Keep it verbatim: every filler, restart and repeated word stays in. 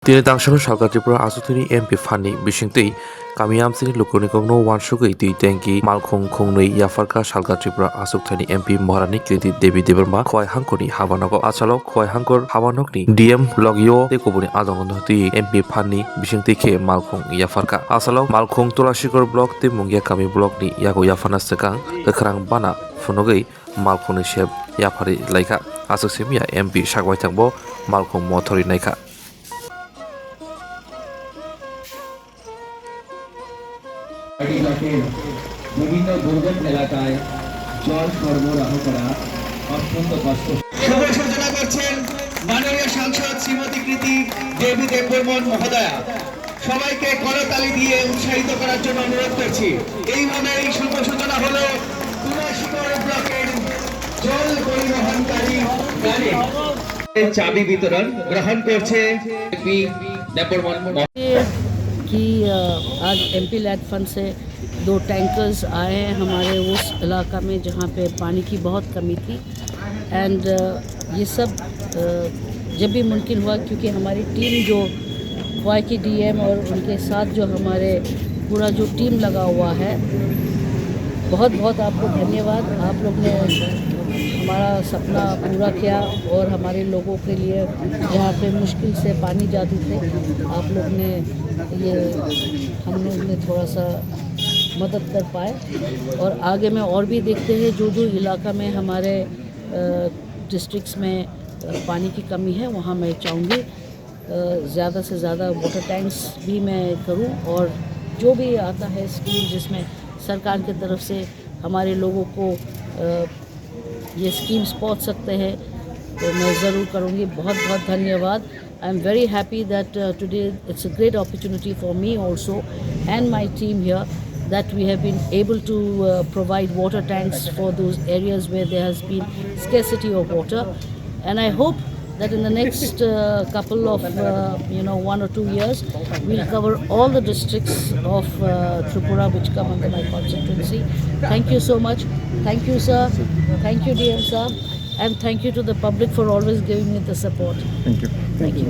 Tini tangsono salka Tripura aswk thani M P phanni bisingtwi kami amchaini lukurni kokno uansugwi twi tanki malkhung khungnwi yapharkha salka Tripura aswk thani M P Maharani Kriti Devi Debbarma Khowai Hangkorni habanogo. Achalo Khowai Hangkor habanokni D M Logio tei kubuni adongrokno twi M P phanni bisingtwi khe malkhung yapharkha. Achalo malkhung Tulasikor block tei Mungia kami blockni yago yapharna swkang kwkhrang bana phunugwi malkhungni sep yapharwi laikha. Aswk simiya M P sakbaithangbo malkhung mothorwi naikha. ব্লকের বিভিন্ন দুর্গম এলাকায় জল সরবরাহ করা অত্যন্ত কষ্ট। শুভ সূচনা করছেন মাননীয় সাংসদ শ্রীমতী কৃতি দেবী দেববর্মন মহোদয়া। সবাইকে করতালি দিয়ে উৎসাহিত করার জন্য অনুরোধ করছি। এইভাবেই শুভ সূচনা হলো তুলাশিকর ব্লকের জল পরিবহনকারী গাড়ি। চাবি বিতরণ গ্রহণ করছে পি দেববর্মন। कि अ, आज एमपी लैड फंड से दो टैंकर्स आए हैं हमारे उस इलाका में जहाँ पे पानी की बहुत कमी थी। एंड ये सब अ, जब भी मुमकिन हुआ, क्योंकि हमारी टीम जो खोवाई की डीएम और उनके साथ जो हमारे पूरा जो टीम लगा हुआ है, बहुत बहुत आपको धन्यवाद। आप लोग ने हमारा सपना पूरा किया और हमारे लोगों के लिए, जहाँ पे मुश्किल से पानी जाती थी, आप लोग ने ये, हम लोग ने थोड़ा सा मदद कर पाए। और आगे में और भी देखते हैं, जो जो इलाका में हमारे डिस्ट्रिक्ट्स में अ, पानी की कमी है, वहाँ मैं चाहूँगी ज़्यादा से ज़्यादा वाटर टैंक्स भी मैं करूँ। और जो भी आता है स्कीम जिसमें सरकार की तरफ से हमारे लोगों को अ, ये स्कीम्स पहुँच सकते हैं, तो मैं ज़रूर करूँगी। बहुत बहुत धन्यवाद। I am very happy that uh, today it's a great opportunity for me also and my team here, that we have been able to uh, provide water tanks for those areas where there has been scarcity of water. And I hope that in the next uh, couple of, uh, you know, one or two years, we'll cover all the districts of uh, Tripura which come under my constituency. Thank you so much. Thank you, sir. Thank you, D M sir. And thank you to the public for always giving me the support. Thank you. Thank you.